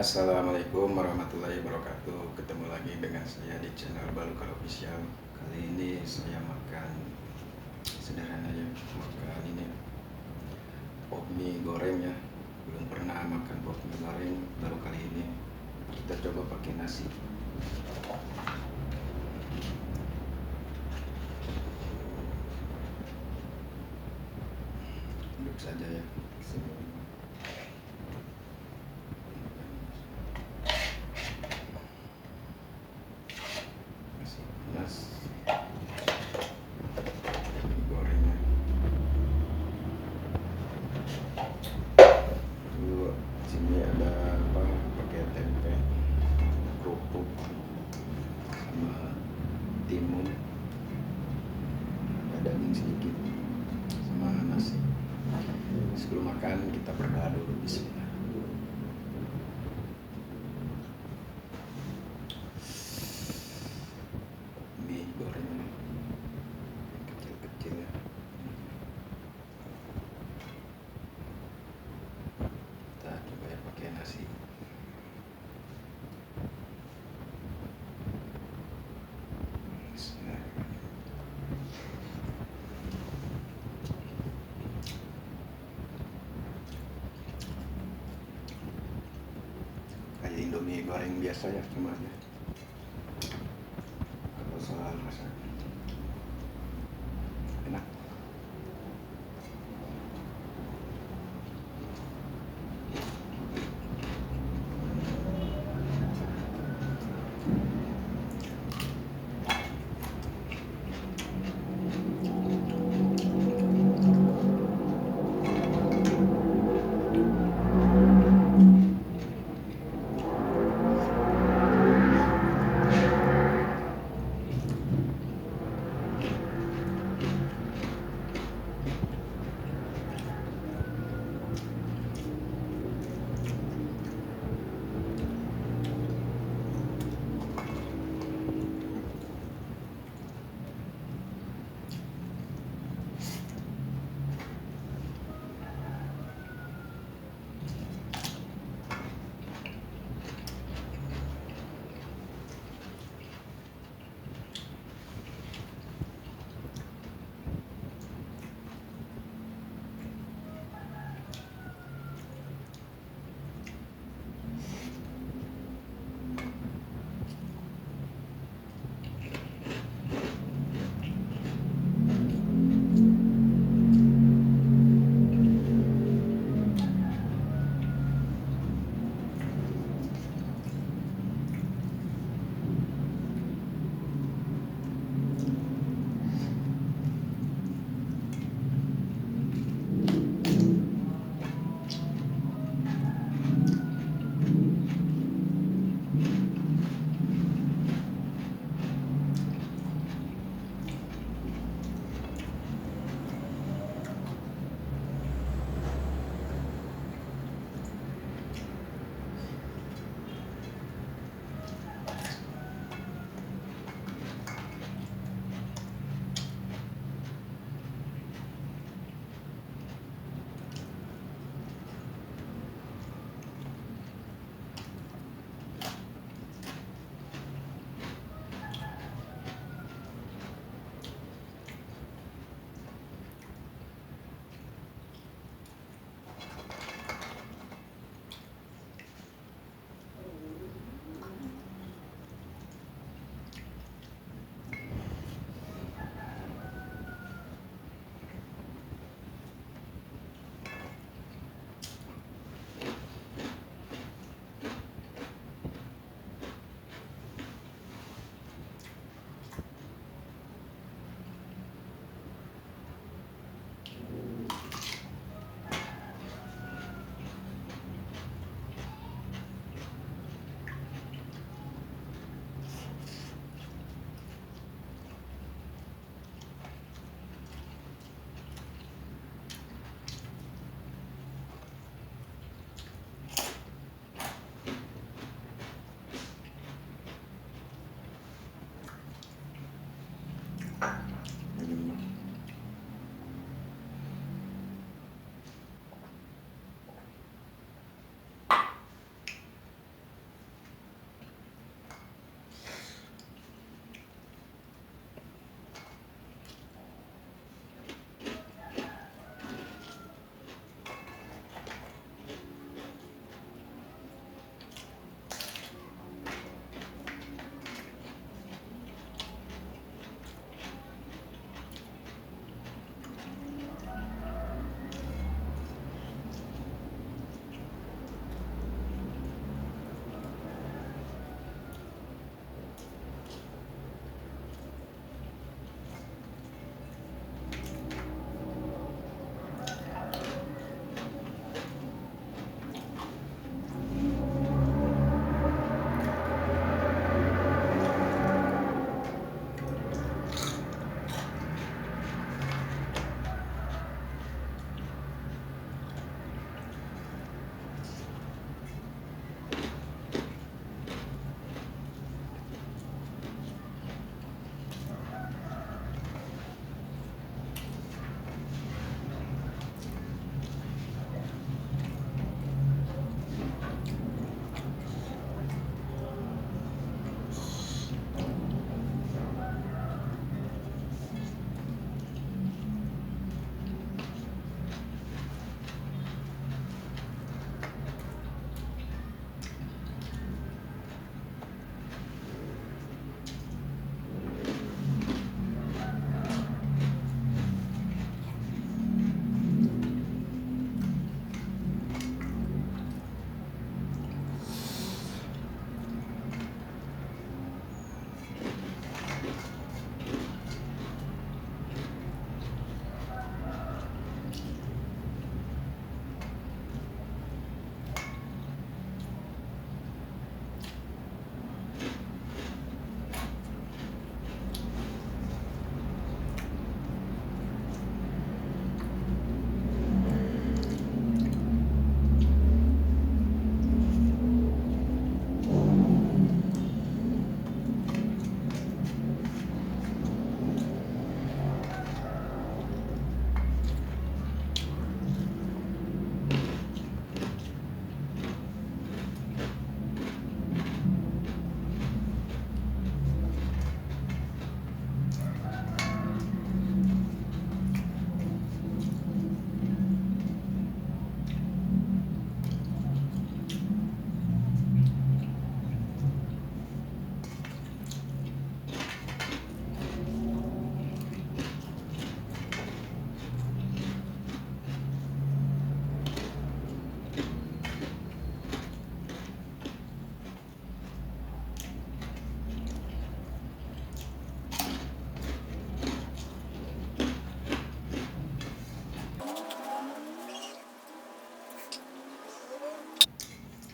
Assalamualaikum warahmatullahi wabarakatuh. Ketemu lagi dengan saya di channel Balukar Official. Kali ini saya makan sederhana ya, makan ini pop mie goreng ya. Belum pernah makan pop mie goreng, baru kali ini. Kita coba pakai nasi. Duduk saja ya. Masih panas mie gorengnya. Tuh, sini ada apa? Pakai tempe, kerupuk, sama timun, ada daging sedikit, sama nasi. Sebelum makan kita berdoa dulu. Bismillah. Mie gorengnya kecil-kecil ya. Kita coba ya pakai nasi. Bismillah. Kayak Indomie goreng biasa ya, cuma aja. Kalau soal rasa enak.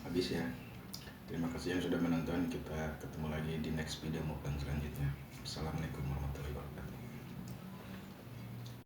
Habis ya. Terima kasih yang sudah menonton. Kita ketemu lagi di next video mukbang selanjutnya. Assalamualaikum warahmatullahi wabarakatuh.